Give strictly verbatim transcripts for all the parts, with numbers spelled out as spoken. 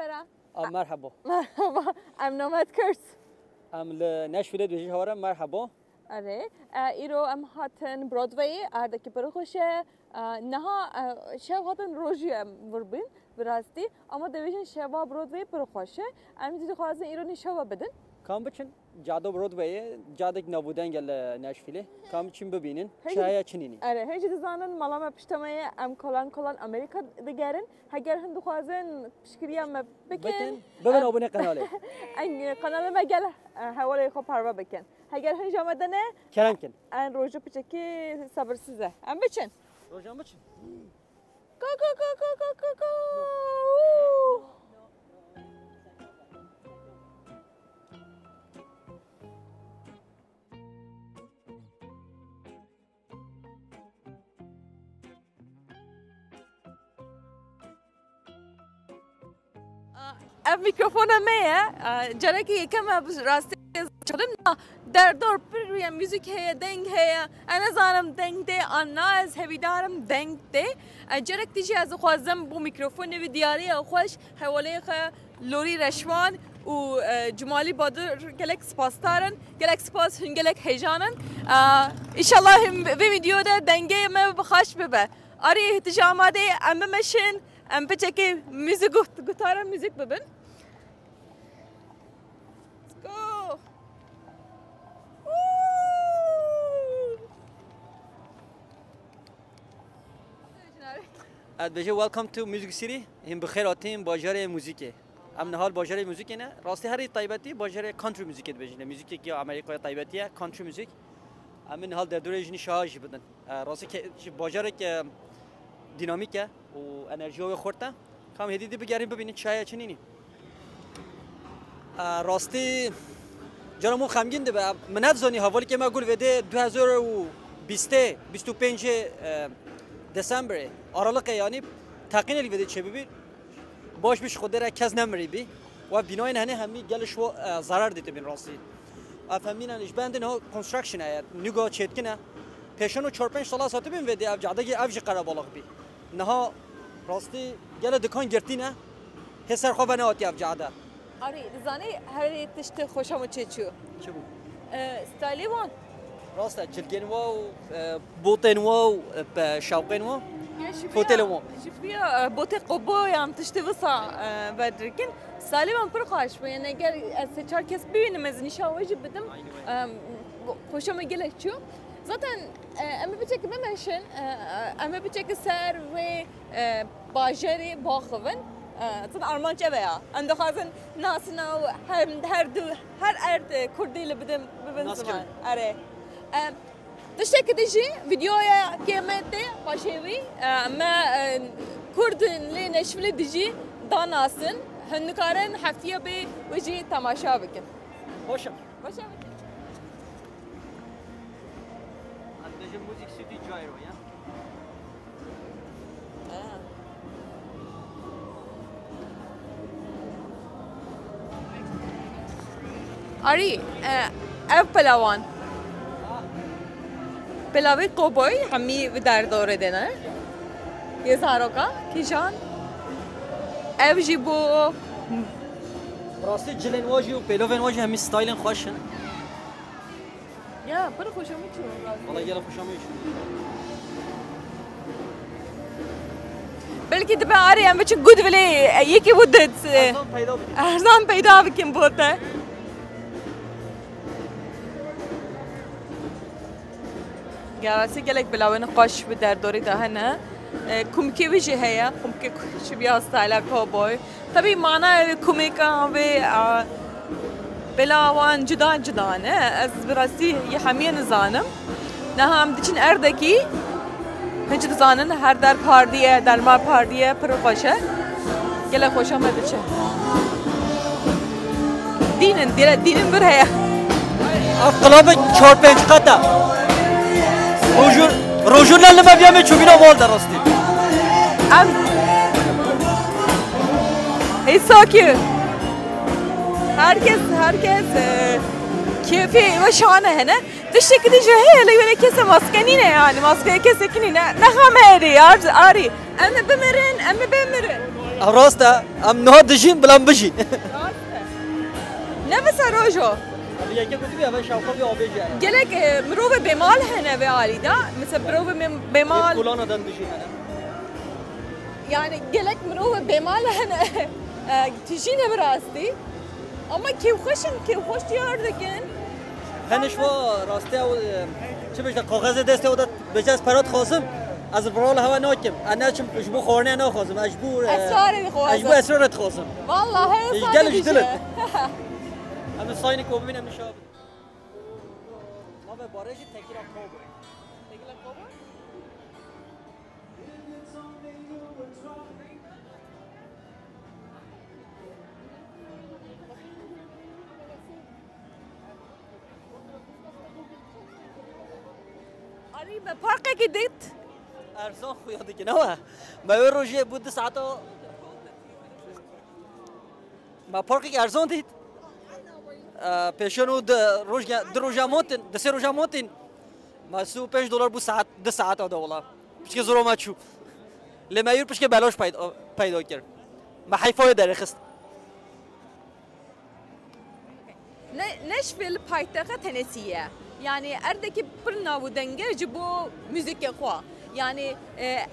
A, merhaba. Merhaba. Em nomad Kurt. Em li Nashville dibêjin hewa re merhaba. Erê, e, îro em hatin Broadwayê, erdekî pir xweş e. E, niha, e, şev hatin rojî em vir bûn, bi rastî. Ama dibêjin şeva Broadwayê pir xweş e. Em jî dixwazin îro nîşava bidin. Kam biçin? Cada Broadwayê, cadek navûdeng e li Nashvilleê. Kam biçin bibînin? Hêj- Çi heye çi nînî? Erê, hêj dizanin mala me pişta me ye, em kolan kolan Amerîka digerin. Heger hin dixwazin piştgiriya me bikin. Bikin, bibin abone qenalê. Em, qenalê me gel, e, hewalê xwe parve bikin. Heger hin jî amade ne, kerem kin. En rojî piçekî sebirsiz e. Em biçin. Rojan biçin. Ko, ko, ko. Ev mîkrofona me ye. Carekê yekem e bi rastî çalim. Na, derdor pir ye, muzîk heye, deng heye. Ez nizanim deng tê an na, ez hevîdarim deng tê. Carek tî jî ez dixwazim bo mîkrofonê wî diyariya xweş, hewaleyê xwe Lorî Reşwan û, e, Cumalî Badur gelek spasdar in. Gelek spas, hûn gelek hêjan in. E, Înşallah him vê vîdeo de dengê me bi xweş bibe. Arî, tu jî amade, em bimeşin, em piçekê muzîk got-, gotara muzîk bibin. Let's go! Woo! Ez dibêjim, welcome to Music City. Him bi xêr hatin bajarê muzîkê. Em niha li bajarê muzîkê ne. Rastî herî taybetî bajarê country muzîkê dibêjin. Muzîkekî Amerîkayê taybetî ye, country muzîk. Em ê niha li derdorê jî nîşa jî bidin. E, rastî ke-, ji bajarek, e, dînamîk e û enerjiya wê xurt e. Kam hêdî dî bigerin bibînin çi heye çi nînî. E, rastî cara min xemgîn dibe. Min nedizanî hevalekê me got vê dê du hezar û bîstê, bîst û pêncê, e, Desemberê, Aralıkê yanî teqînê li vê dê çêbibî. Baş bî ji Xwedê re kes nemirîbî. Ev bînayên henê hemî gelê ji wan, e, zarar dîtibîn rastî. Ev hemî ne ji bendê niha construction e, nûga çêdikin e. Pêşeno çar pênc sala satibîn vê dê ev cadegî ev jî qerebalix bî. Niha rastî gelê dikan girtî ne. Hê ser xwe venehatiye ev cade. Arî, dizanî herî tiştê xweşa min çê çû? Çi bû? E, stylê wan. Rast e, cilgên wa û, e, botên wa û, e, pe-, şewqên wa. Ya, ji vîya, fotelê wan. Ji vîya, e, botê qoboyan tiştê wisa, e, vedirikin. Stylê wan pir xweş bû. Yani eger ez sê çar kes bibînim, ez nîşa we jî bidim. Em, xweşa min gelek çû. Zaten, e, em ê piçekî bimeşin, e, em ê piçekî ser wê, e, bajarê baxivin. E, zaten armanc ev e ya. Em dixwazin nasina û her, her du, her erd, e, kurdî li bidin, bibin ziman. Erê. E, tiştekî din jî vîdeoyekê me tê paşê wî, e, me, e, kurdin lê Neşvilê dijî danasin. Hin nikarin heftiya bê wê jî temaşa bikin. Xweş e. Baş e. Em dibêjin Music City Gyro ya. Arî, e, ev pelawan. Pelavê kovboy hemî bi derdorê de ne. Yê zaroka, kîjan. Ev jî bo. Rastî cilên wa jî û pêlovên wa jî hemî stylên xweş in. Ya, pir xweşa min çû. Valla gelek xweşa min çû. Belkî dibe arê em biçin Goodwillê, e, yekî bû dit, e, erzan peyda bikin. Erzan peyda bikin bo te. Gerasî gelek bilawên xweş bi derdorî de hene. E, kumkê wî jî heye, kumkê ku-, ji vî astayla cowboy. Tebî manaya wê kumêka vê, a, bila wan cuda cuda ne. Ez bi rastî yê hemiyê nizanim. Niha em diçin erdekî, hiç dizanin her der pardiye, derma pardiye, pir xweş e. Gelek xweşa me diçe. Dînin, dire dînin bir heye. Ev qilabek çar pênc qet e. Rojû, rojû ne li me biya me çûbîna mal de rastî. Em Hey, sakin. Herkes, herkes, e, keyfê ve şahane hene. Tiştekî din jî heye, lê wele kese maske nîne yani. Maske kesekî nîne. Ne xame erê, ar-, arî. Em ê bimirin, em ê bimirin. Ev rast e. Em niha dijîn, bila em bijîn. Rast e. Ne bi ser rojo. Ev yeke gotibiye, ev şawqa bir avêje. Gelek, e, mirovê bêmal hene vê alî de. Mesela mirovê bê-, bêmal. Kolana den dijîn hene. Yani gelek mirovê bêmal hene. E, tijî ne bi rastî. Ama kêfxweş in, kêfxweş diyar dikin. Hene şwa rastî ew, e, çi bêje, kaxezê destê ew de bêje ez pera dixwazim. Ez viral hewa nakim. Ez neçim ji bo xwarinê naxwazim. Ez ji bo, e, esrarê dixwazim. Ez ji bo esrarê dixwazim. Vallahi, e, gel ji dilê. Em sayni komîn em nişa. Navê barê jî Tekîra Kobir. Tekîra Kobir? Arî, me parkekî dît. Erzan xuya dikin, ew e. Me wê rojê bû du saeta. Me parkekî erzan dît. Ee, pêşan û du roj, du roja motin, du sê roja motin. Me sî û pênc dolar bû saet, du saeta de wala. Piçkê zora me çû. Lê me yûr piçkê belaş peyda, peyda kir. Me heyfa wê derêxist. Ne-, Nashville paytexa Tennessee ye. Yani erdekî pir nav û deng e ji bo muzîkê xwe. Yani, e, e,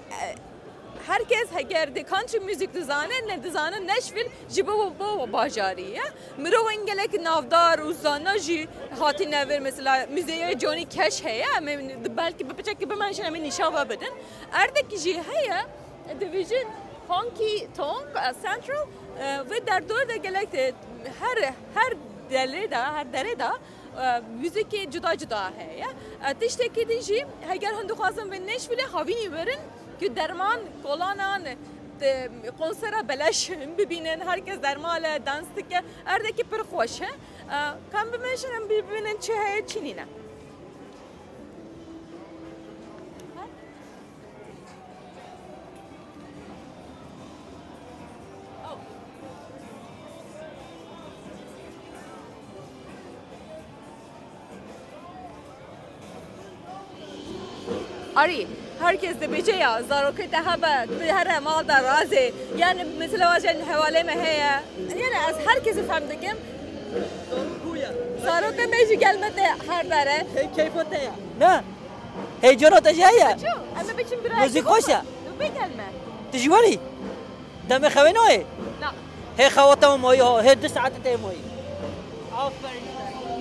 her kes heger di country music dizane, ne dizane Nashville ji bo, bo bajarî ye. Mirovên gelek navdar û zana jî hatine vir, mesela muzeya Johnny Cash heye, em ê belkî bi piçekî bimeşin, em ê nîşan ve bidin. Erdekî jî heye, dibêjin Honky Tonk, e, Central, e, vê derdor de gelek, e, her, her derê de, her derê de, e, muzîkê cuda cuda heye. E, tiştekî din jî, heger hûn dixwazin vê Nashville havînî werin, ku derman, kolanan, te-, konsera beleş bibînin, herkes dermal e, dans dike, erdekî pir xweş e. E, ka em bimeşin, em bibînin çi heye, çi nîne. Arî, her kes dibêje ya, zarokê te hebe, tu here mal de razê. Yani, mesela, wajen hevalê me heye. Yani, ez her kesî fehm dikim. Zarokê me jî gel me te her dere. Key-, keyfa te ya. Ne? Heyecana te jî heye? Ço, em ê biçin bira. Muzîk xweş e. Tu bê gel me. Tu jî werî? Demê xewê nayê? Na. Hê xewa te mayî ha, hê du saetê te mayî. Aferin.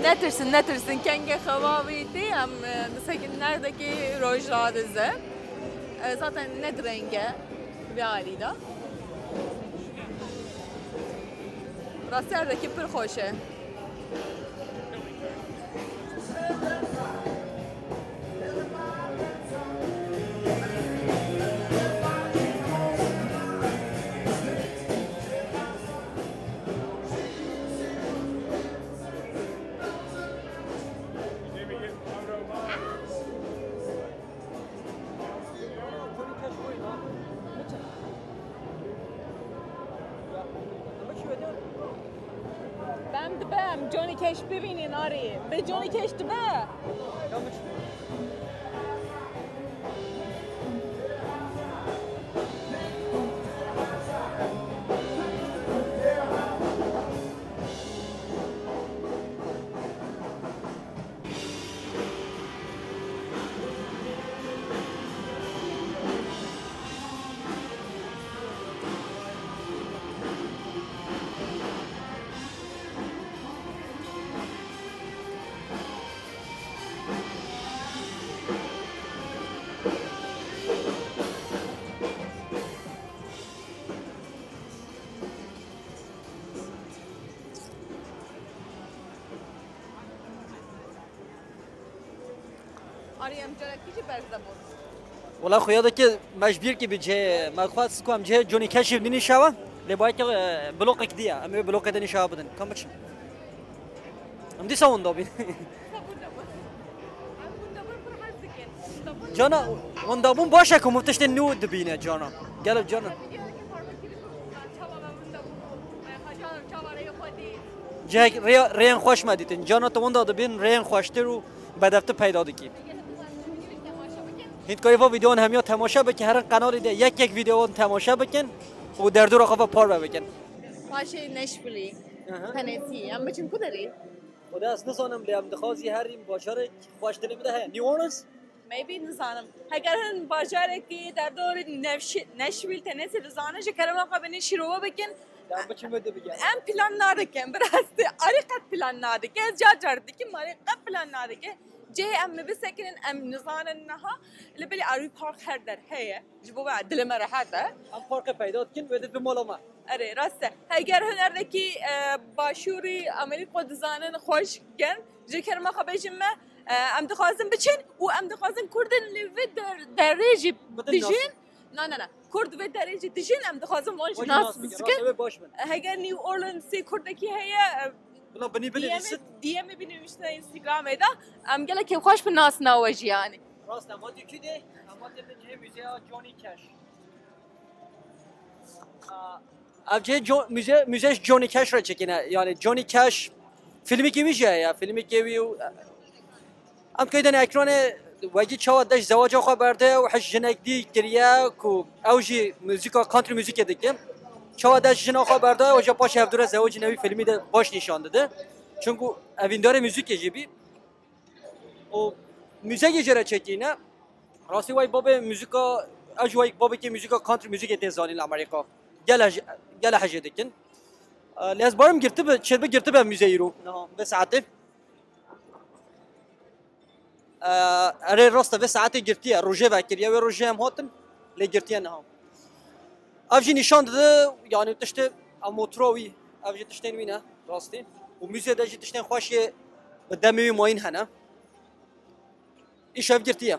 Netirsin, netirsin. Kengê xewa wî tê, em, e, disekin nerdekî roj radize. E, zaten ne direng e vê alî de. Rastî erdekî pir xweş e. Bem dibe em Johnny Cash bibînin arê. Bê Johnny Cash dibe. Arî, em carekî jî berz de bûn. Wela xuya dike me ji bîr kî bi cihê me xwest ku em cihê Johnny Cash nîşawe. Lê bayê ke, e, bloqek diye. Em ê bloqê de nîşawe bidin. Kam biçin. Em dîsa winda bîn. Cana, winda bûn baş e ku min tiştên nû dibîne cana. Gelo cana. Cihek rê-, rêyên xweş me dîtin. Cana tu winda dibîn rêyên xweştir û bedevtir peyda dikî. Hîn dikarî va vîdeoyan hemiya temaşe bikî, herin qenalê de yek yek vîdeoyan temaşe bikin. û derdora xwe ve parve bikin. Paşê Nashvilleî. Aha. Tennessee. Em biçin ku derê? Xwedê ez nizanim lê em dixwazî herî bajarek xweş dilê min de heye. New Orleans? Maybe nizanim. Heger hin bajarekî derdorê Nashville, Tennessee dizanin ji kerema xwe binê şîrove bikin. Em biçin wê dê bigerin. Em plan nadikin, bi rastî. Arî qet plan nadike. Ez car car dikim, arî qet plan nadike. Cihê em mi bisekinin, em nizanin niha. Li bilî arî park her der heye. Ji bo me dilê me rehet e. Em parkê peyda dikin, wê dê bi mala me. Erê, rast e. Heger hunerekî e, başûrî Amerîka dizanin xweş gen, ji kerema xwe bêjin me, e, em dixwazin biçin û em dixwazin Kurdin li vê der- derê jî Bidin dijîn. Nas. Na, na, na. Kurd vê derê jî dijîn, em dixwazin wan jî nas bikin. Rast e, wê baş bin. Heger New Orleansê Kurdekî heye, e, Bila binî binî D M, lîstin. D M binî işte Instagramê de. Em gelek kêfxweş bin nasina we jî yani. Rast e, em hatî kî dê? Em hatî bin cihê müzeya Johnny Cash. Ev cihê Jo- müze, müze Johnny Cash re çekine. Yani Johnny Cash filmekî wî jî heye. Filmekî wî û Em keyden ekranê wekî çawa deş zewaca xwe berde û hiş jinek dî kiriye ku ew jî muzîka country muzîkê dike. Çawa deş jina xwe berde û ja paşê hevdû re zewicî newî filmî de baş nîşan dide. Çunku evîndarê muzîkê jî bî. Û muzekî jê re çekîne. Rastî wek babê muzîka, ew jî wek babekî muzîka country muzîkê tê zanîn li Amerîka. Gele, gele hejê dikin. Lê ez barim girtibe, çêdibe girtibe muzeyî ro. Niha, vê saetê. Erê rast e, vê saetê girtiye. Rojê vekiriye, wê rojê em hatin, lê girtiye niha. Ev jî nîşan dide, yani tiştê ev motora wî, ev jî tiştên wî ne, rastî. Û muzê de jî tiştên xweş yê bi demê wî mayîn hene. Îşev girtiye.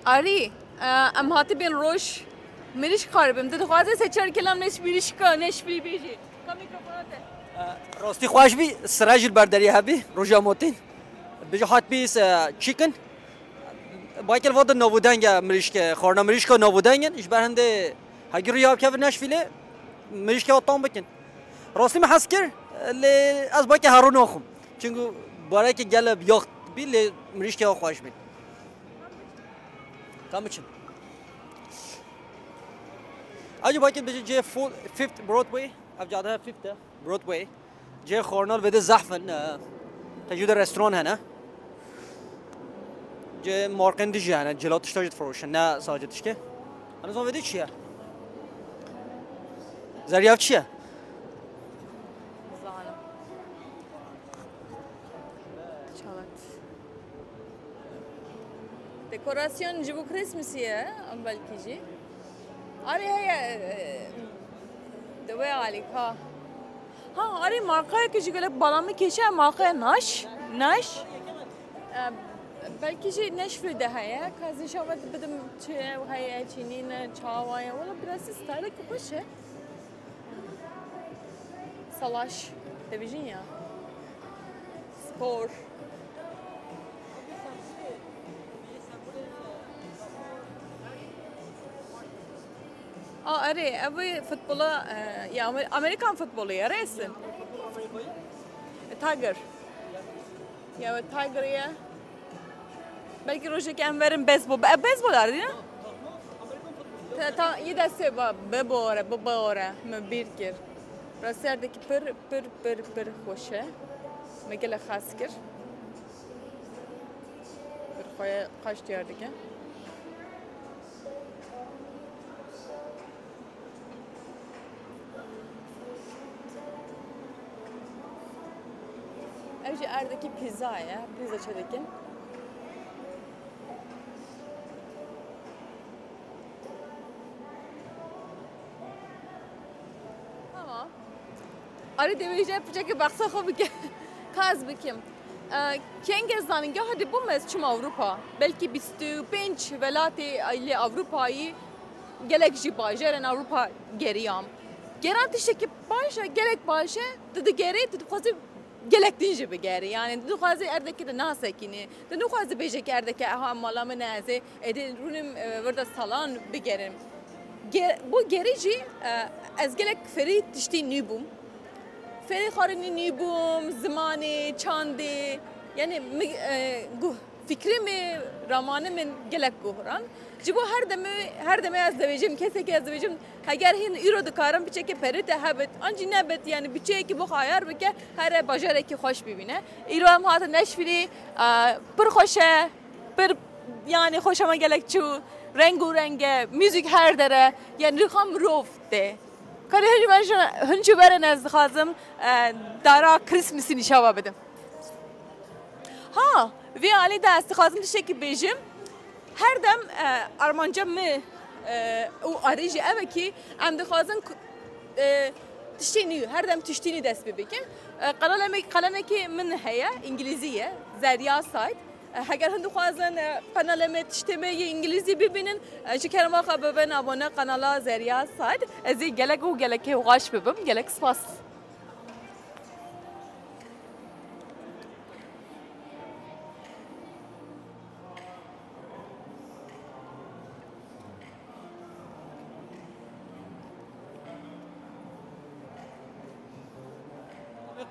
Arî, e, em hatibên roj mirîşk xaribim. Tu dixwazî sê çar kelam ne ji mirîşka, ne ji vî bêjî. Ka mîkrofona te. Rastî xweş bî, sira jî li ber deriyê hebî, roja motîn. Bêje hat bî, e, chicken. Baykel vada navûdeng e mirîşke, xwarina mirîşka navûdeng in. Ji ber hindê hegî rûya bikevin Nashville, mirîşke wa tam bikin. Rastî min hez kir, lê ez bayke herû naxwim. Çunku barekê gele yax bî, lê mirîşke wa xweş bî. Ka biçim. Acaba ki bêje cihê Fifth Broadway, ev cade Fifth e, Broadway. Cihê xwarina li vê de zehf in, e, tecû de restoran hene. Cihê marqên dijî hene, cila tişta jî difiroşin, ne sadece tişkê. Hene zan vê de çi ye? Zeryav çi ye? Zalim. Çalat. Dekorasyon ji bo Christmasî ye, belkî jî. Arê heye, e, di wê alî ka. Ha, arê markayeke ji gelek bala min kêşe, markaya Naş. Naş. E, belkî jî Nashville de heye. Ka ez înşallah bidim çi ew heye, çi nîne, çawa ye. Wala biraz styleke xweş e. Salaş. Te bijîn ya. Spor. A, erê, ev ê futbola, e, ya Amer- Amerikan futbolu ya, rêsin. E, Tiger. Ya, ev Tiger ya. Belkî rojekê em verin bezbol. E, bezbol ardî ne? Ta, ta, yê destê ba, bibore, bibore, me bîr kir. Rastî erdekî pir, pir, pir, pir xweş e. Me gelek xas kir. Pir xwe xweş diyar dike. Ev jî erdekî pîza ye. Pîza çêdikin. Tamam. Dibêje piçekî behsa xwe bike. Ka ez bikim. E, Keng ez zanîngeha dibûm ez çûm Ewropa. Belkî bîst û pênc welatê li Ewropayî gelek jî bajarên Ewropa geriyam. Geran tiştekî baş e, gelek baş e. Tu digerî, tu dixwazî gelek din jî bigerî. Yani tu dixwazî erdekê de nasekînî. Tu nixwazî bêje ki erdeke eha mala min e, ez ê êdî rûnim, e, vir de salan bigerim. Ge-, bo gerî jî, e, ez gelek fêrî tiştî nû bûm. Fêrî xwarinî nû bûm, zimanê, çandê, yani mi, e, guh, fikrê min, ramanê min gelek guh ran. Ji bo her demê, her demê ez dibêjim, kesekî ez dibêjim, heger hîn îro dikarim biçekê perê te hebit, an jî nebit, yani biçeyekî bo xwe ayar bike, here bajarekî xweş bibîne. Îro em hatin Neşfîlî, e, pir xweş e, pir, yani xweşa me gelek çû, reng û reng e, muzîk her der e, yani rîxa mirov tê. Karê hin ji me jî, hin jî werin ez dixwazim, e, dara Christmasî nîşa we bidim. Ha, vê alî de ez dixwazim tiştekî bêjim. Her dem, e, armanca min, e, û arê jî ev e ki em dixwazin ku, e, tiştê nû, her dem tiştê nû dest pê bikin. E, qenalê me, qenalekê min heye, îngilîzî ye, Zerya Said. E, heger hûn dixwazin, e, qenalê me tiştê me yê îngilîzî bibînin, e, ji kerema xwe bibin abone qenala Zerya Said. Ez ê gelek û gelekê xweş bibim. Gelek spas.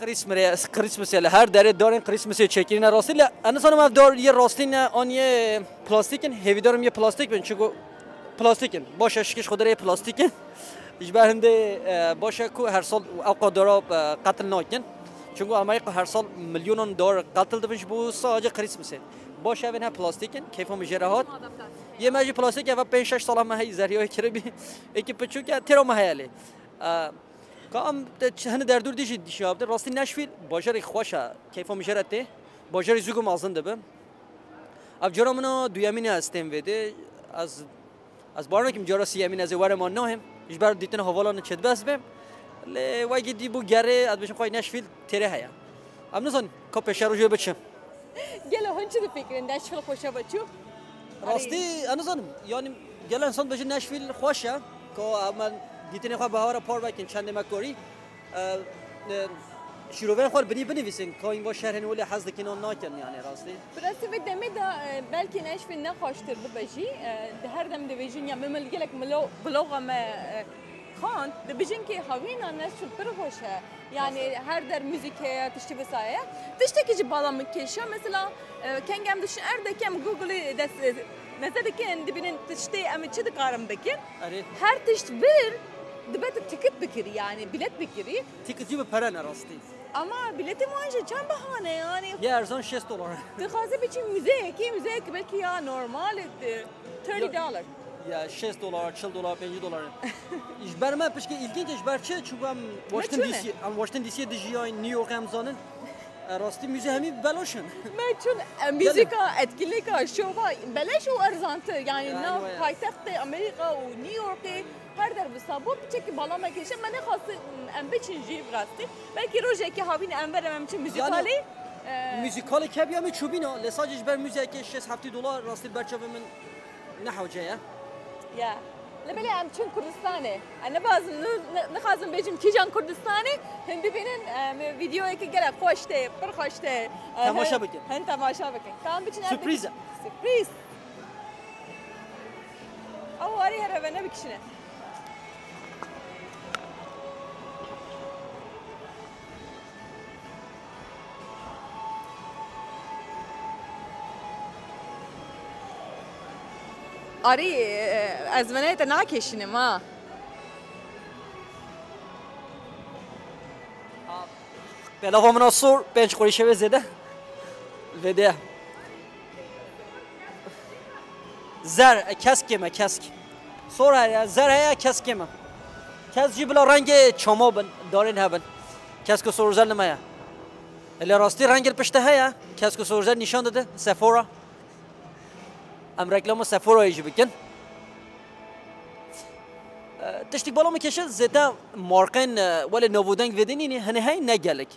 Christmas, Christmas li her derê darên Christmasê çêkirîne rastî lê ez nizanim ev dar yê rastî ne an yê plastîk in, hêvîdar im yê plastîk bin, çunku plastîk in. Baş e, şikiş xwe dirê plastîk in. Ji ber hindê, e, baş e ku her sal ew qadara, e, qetil nakin. Çunku Amerîka her sal milyonan dar qetil dibin ji bo sadece Christmasê. Baş e, ev ê ne plastîk in, keyfa min jê re hat. Yê me jî plastîk e, ev pênc şeş sala me heyî Zeryayê kiribî. Êkî piçûk e, têra me heye lê. E, ka em te ç-, hini derdûr dî jî dişiya bidin. Rastî Nashville bajarê xweş e, keyfa min jê re tê. Bajarê zû ku mezin dibe. Ev cara min a duyemîn e ez têm vê dê. Ez, ez bawer nakim cara siyemîn ez ê werim an nahêm. Ji ber dîtina hevalan çêdibez bêm. Lê wekî dî bû gerê, ez dibêjim xwey Nashville têrê heye. Em nizanin ka pêşerojê biçim. Gelo hûn çi difikirin? Nashville xweşa ve çû? Rastî, ez nizanim. Yani gelo insan dibêje Nashville xweş e. Ka em dîtinê xwe bi hewa re par vekin çendê me korî. E, e, şîrovên xwe binî binivîsin, ka hîn va şer hene wele hez dikin an nakin, yani rastî. Bi rastî vê demê de, e, belkî Nashville ne xweştir bibe jî, e, di her dem dibêjin ya min gelek milo-, bloga me, e, xwend, dibêjin ki hawîna Nashville pir xweş e. Yani her der muzîk heye, tiştî wisa heye. Tiştekî jî bala min kêşa, mesela, e, kengê em diçin erdekê em Google'ê dest, e, neze dikin, dibînin tiştê em çi dikarin bikin. Erê. Her tişt vir, dibe tu tikit bikirî, yani bilet bikirî. Tikit jî bi pere ne rastî. Ama biletê wan jî çend biha ne, yani. Yê erzan şêst dolar. Dixwaze biçî muzeyekî, muzeyekî belkî ya normal, e, thirty dollar. Ya şêst dolar, çil dolar, pêncî dolar. Ji ber me pişkê îlginç e, ji ber çi? Çunku em Washington çûne? D C, em Washington D C'yê dijiyayin, New York em zanin. E, rastî muzey hemî beloş in. Me çûn, e, muzîka, etkinlika, şova beleş û erzantir. Yani, yani nav paytextê Amerîka û New Yorkê her der bi sabor piçekî bala me kêşe. Me nexwast em biçin jî bi rastî. Belkî rojekê havîn em verin em çin muzîkalê. Yani, e, muzîkalê kebî em ê çûbîna. Lê sadece ji ber muzeyekê şêst heftê dolar rastî ber çavê min ne hewce ye. Ya. Lê belê em çûn Kurdistanê. Em nibazin, ni-, ni-, nixwazim bêjim kîjan Kurdistanê, hin bibînin, em, vîdeoyeke gelek xweş tê, pir xweş tê. Temaşe bikin. Hin temaşe bikin. Ka em biçin ev Sürpriz e. Sürpriz. Ew warî here ve nebikişine. Arî, e, ez venê te nakêşinim ha. Pelava min a sor, pênc qurîşe wê zêde. Vê de. Zer, e, kesk kêm e, kesk. Sor heye, zer heye, kesk kêm e. Kesk jî bila rengê çama bin, darên hebin. Kesk û sor zer nime ye. E, lê rastî rengê pişte heye. Kesk û sor zer nîşan dide. Sephora. Em reklama Sephorayê jî bikin. Tiştik bala min keşe zêde marqên, e, welê navûdeng vêdê nînî, hene hey ne gelek.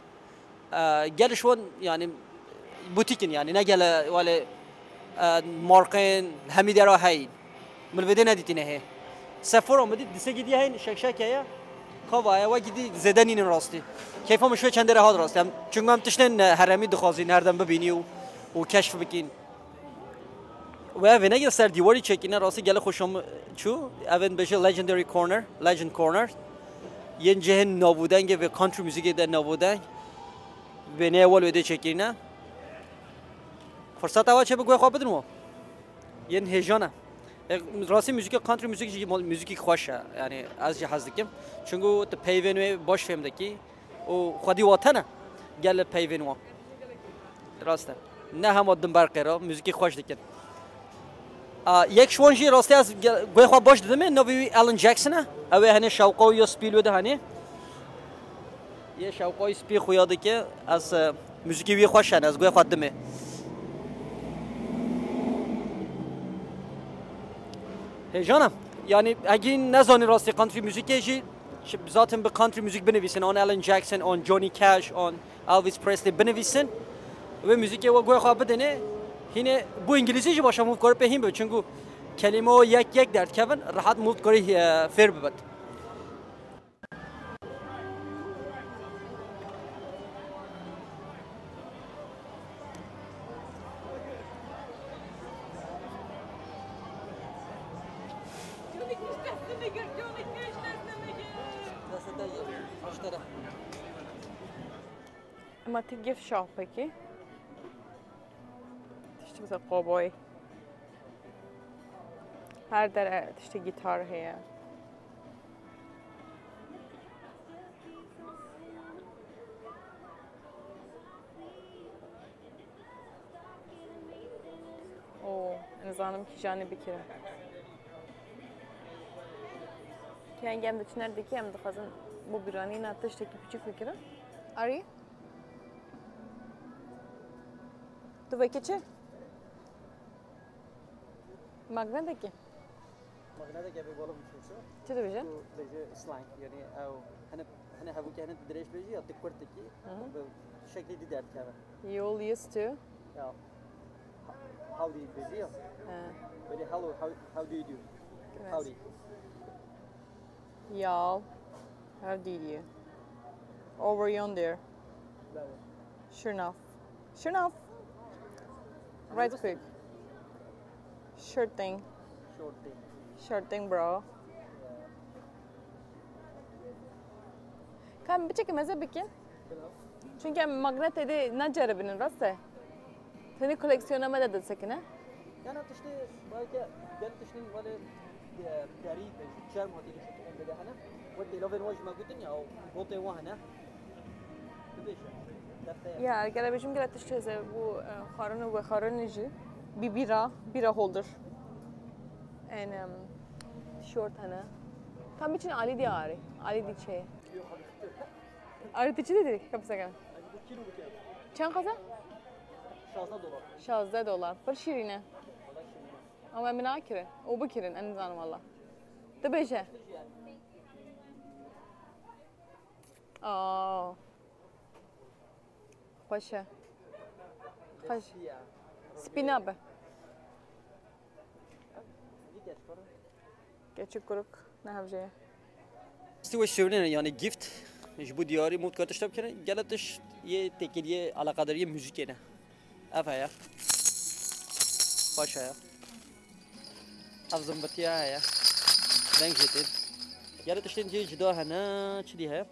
E, gelê ji wan, yani, butîk in, yani, ne gele welê, e, marqên hemî dera hey. Min vêdê nedîtîne hê. Sefora min dît, disê gidî hey, şekşek heye. Kava heye, we gidî zêde nînin rastî. Keyfa min şûye çendê re hat rastî. Em, çunku em tiştên, e, heremî dixwazîn, her dem bibînî û, û keşf bikîn. We ev ê negel ser dîwarî çekîne, rastî gelek xweşa min çû. Ev ê dibêje Legendary Corner, Legend Corner. Yên cihên navûdengê vê country muzîkê de navûdeng. Wêneyê wal wê dê çekîne. Firseta we çê bi guhê xwe bidin we. Yên hêjan e. E, rastî muzîka country muzîk jî muzîkî xweş e. Yani ez jî hez dikim. Çunku tu peyvên wê baş fêm dikî. û xwedî wate ne gel peyvên wan. Rast e. Ne hema din berqê re, muzîkî xweş dikin. A, yek ji wan jî rastî ez ge-, guhê xwe baş didimê, navê wî Alan Jackson e. Ew ê henê şewqa wî ya spî li wê de henê. Yê şewqa wî spî xuya dike, ez, e, muzîkî wî xweş e, ez guhê xwe didimê. Hêjan e. Yani, hegî nezanî rastî country muzîkê jî, şi-, zaten bi country music binivîsin, on Alan Jackson, on Johnny Cash, on Elvis Presley binivîsin. Wê muzîkê we guhê xwe bidinê, hînê bo îngilîzî jî baş e, mû kare pê hîn bibe. Çunku kelîme o yek yek derdikevin, rehat mû kare, e, fêr bibit. Ema ti gift shopekî. Tiştê mesela cowboy. Her dere tiştê gitar heye. Oo, nizanim kîjanê bikirim. Kengî em diçin erdekî, em dixwazin bo bîranîna tiştekî piçûk bikirin. Arî? Tu vekî çi? Magneteke? Magneteke bi bala biçûk. Çi dibêje? Tu bêje slang, yani ew hene, hene hevûke hene dirêj bêjî ya tu kurtekî, Hı hı. bi şeklî dî derdikeve. You'll used to. Ya. Howdy bêjî ya. He. Böyle hello, how, how do you do? Howdy. Y'all, how did you? Over yonder. Sure enough. Sure enough. Right quick. Sure thing. Sure thing. Sure thing, bro. Ka em biçekî meze bikin. Çunke em magnetê dê naceribînin, rast e? Tenê koleksiyona me de disekine. Yana tiştê, belki gel tiştên wele, e, derî, çerm hatî diştên bide hene. Wek dêlavên wan ji me gotin ya, o gotê wan hene. Bibêje. Defte ya. Ya, gere bêjim gere tiştê ze bu, e, xwarin û vexwarin jî. Bi bîra, bîra holder. En, em, tişört hene. Tam için alî diyarî. Alî diçe. Arî, tu çi didî? Ka pisekene. Çend qasa? Şazdeh dolar. Şazdeh dolar. Pir şîrîn e. Ama em nakirin. Û bikirin, ez nizanim walla. Tu bêje. Aa. Xweş e. Xweş. Spî nabe. Keçik kuruk ne hevjeye. Stî wê şirinê ne, yani gift, ji bo diyarî mût kar tişta bikene, gele tişt yê têkiliyê eleqedariyê muzîkê ne. Ev heye. Xweş heye. Ev zimbirtiya heye. Reng jê tê. Gele tiştên cihê cida hene, çi dî heye?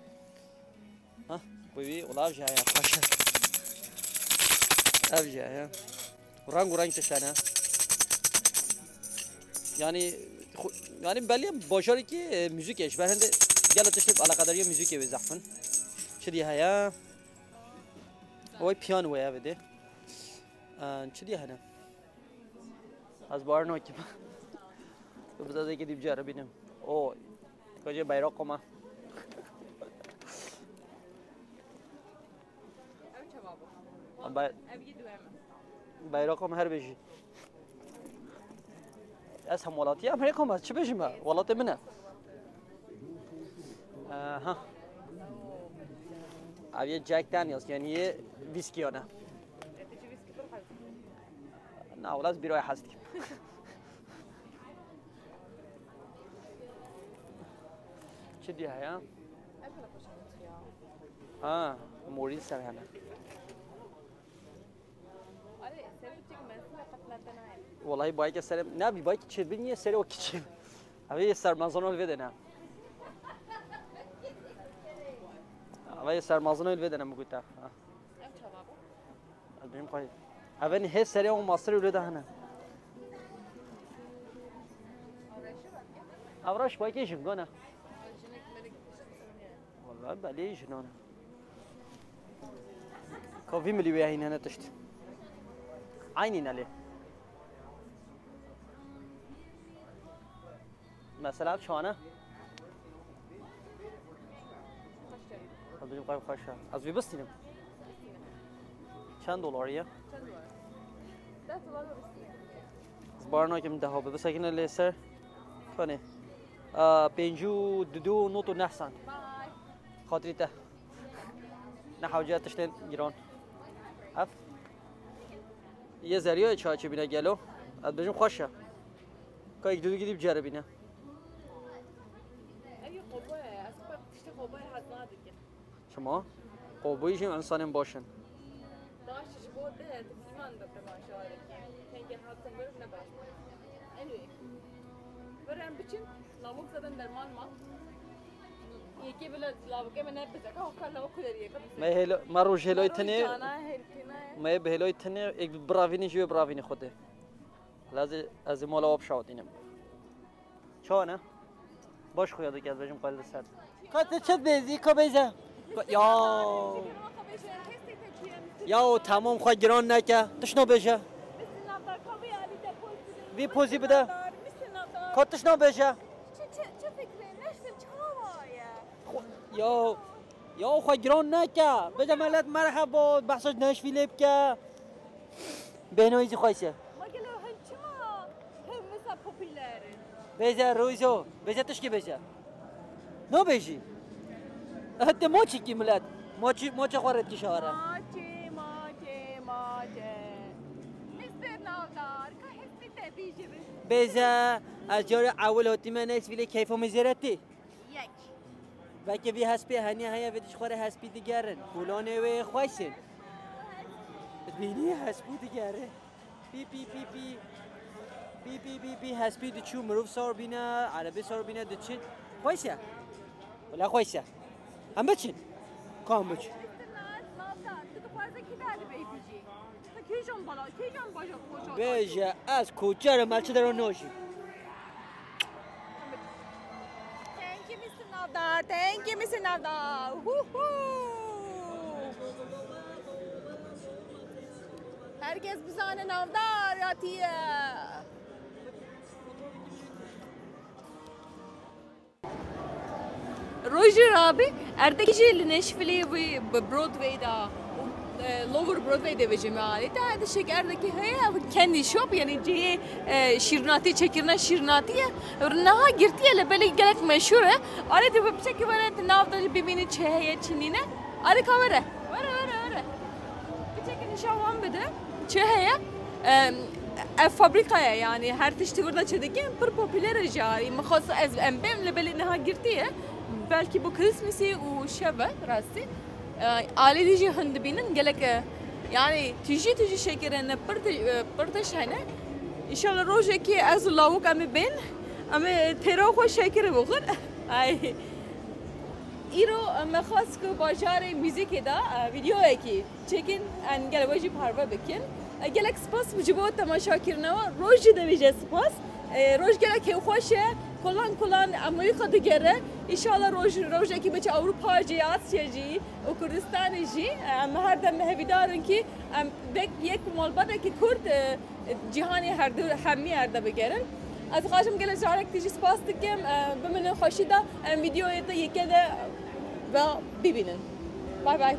Ha, bu bir olay şey ya, paşa. Ev şey ya. Rang rang tiştane. Yani, xu-, yani belli bajarı ki, e, müzik eş. Ben hem de gel tiştê alakadar ya müzik evi zahfın. Çi diye ya? Oy piyano ya bir de. Ee, çi diye hani? Ez bawer nakim. Tu bize zêkê dî biceribînim. O, koca bayrak koma. Ev çawa bû? Bay-, Ev yê duhem e. Bayrak koma her bêjî. Ez hem welatî Amerîka me, çi bêjim me? Welatê min e. Aha. Ev yê Jack Daniels, yani yê viskiyane. Na, wala ez bîroya hez dikim. Çi diye heye? Ha, morî ser hene. Walahi bayke serê, ne bi bayke çêbin ye serê o kiçi. Abi sermazan ol vedene. Abi sermazan ol vedene mi guta. Ha. Benim koy. Abi ne he serê o masrê öyle daha ne. Avraş bayke jingona. Vallahi belê jinan e. Ka vî milî wê heyne ne tişt. Eynî ne lê. Mesela çane? Xwedî xweş e. Ez vî bistînim. Çend dolar ye? Çend dolar? Deh dolar ve bistînim. Ez bar nakim deha bibisekine lê ser. Kanê. Aa, pêncî û du not û neh sent. Bye. Xatirî te. Ne hewce tiştên giran. Ev. Yê zeriyayê çaçê bîne gelo. Ez bêjim xweş e. Ka yek du gidî biceribîne. Ev yê qobo ye. Ez xwe tiştê qobo ye hez nadikim. Çima? Qoboyî jî însanên baş in. Baş ji bo te, tu fîlman de temaşa dikî. Tengê hat temberiv ne baş bû. Anyway. Birem biçin, lavok zaten derman ma. Yekê bila lavokê me ne bizeka, o ka lavok kuleriyê ka bizeka. Me hêlo, me rojhêloyê tenê, cana, herkina ye. Me bi hêloyê tenê, êk biravînî jî wê biravînî xwedê. Lazê, ez ê mala we bişawitînim. Çawa ne? Baş xuya dike, ez bêjim qal li ser. Ka tu çi dibêjî, ka bêje. Ka-, ya. Ya o tamam xwe giran neke. Tişt nabêje. Vî pozî bide. Ka tişt nabêje. Çi, çi, çi fikrê? Neştir çawa ye? Xwe-, ya, ya xwe giran neke. Bêje melet merheba, behsa Nashville bike. Bêhnoyî jî xweş e. Ma gelo hin çima hin wisa popüler in? Bêje Rojo, bêje tişkî bêje. Nabêjî. Eh, te maçî kî milet. Maçî, maça xwe ret kişare. Maçê, maçê, maçê. Mister Navdar, ka hespî te bîjibî. Bêje, ez carê ewil hatîme Nashville keyfa min zêretî. Yek. Belkî vî hespê heniye heye, vê ji xwe re hespî digerin. Kulanê wê xweş in. Bînî hespû digere. Pî, pî, pî, pî. Pî, pî, pî, pî, hespî diçû, mirov sar bîne, erebê sar bîne diçin. Xweş e. Wela xweş e. Em biçin. Ka em biçin. Mister Nat, Navdar, tu dixwaze kî de dibêjî? Kîjan bala, kîjan bajar xweş e? Bêje, ez koçer im, ez çi dero nojî. Thank you, Mister Navdar. Thank you, Mister Navdar. Hu hu. Herkes bizane Navdar hatiye. Rojî rabî erdekî jî li Nashvilleê wî bi Broadway de, e, Lower Broadway de vejî me alî. Te tiştek erdekî heye, ev candy shop, yani cihê, e, şîrnatî, çêkirina şîrnatî ye. Niha girtiye, lê belê gelek meşhur e. Alî tu bi piçekî were, tu nav de jî bibînî çi heye, çi nîne. Alî ka were. Were, were, were. Piçekî nîşan wan bide. Çi heye? Em, ev fabrîka ye, yani her tiştî wir de çêdikin, pir popüler e jî. Min xwest ez, em bêm, lê belê niha girtî ye. Belkî bo Christmasî û şev e, rastî. E, alî dî jî hin dibînin, gelek, e, yani tijî tijî şêkirê ne, pir ti-, e, pir tişt hene. Înşallah rojekî ez û lawik em ê bên, em ê têra xwe şêkirê bixwin. Ay. Îro me xwest ku bajarê muzîkê de, e, vîdeoyekî çêkin, em gel we jî parve bikin. E, gelek spas ji bo temaşakirina we. Roj jî divêje spas. E, roj gelek hêvxweş e. Kolan kolan Amerîka digere. Înşallah roj, rojekî biçe Ewropa jî, Asya jî û Kurdistanê jî. E, em her dem hevîdar in kî em wek yek malbatekî Kurd, e, cîhanê her du hemî erde bigerin. Ez dixwazim gelek carek tî jî spas dikim. E, bimînin xweşî de, em vîdeoyê te yeke de ve bibînin. Bay bay.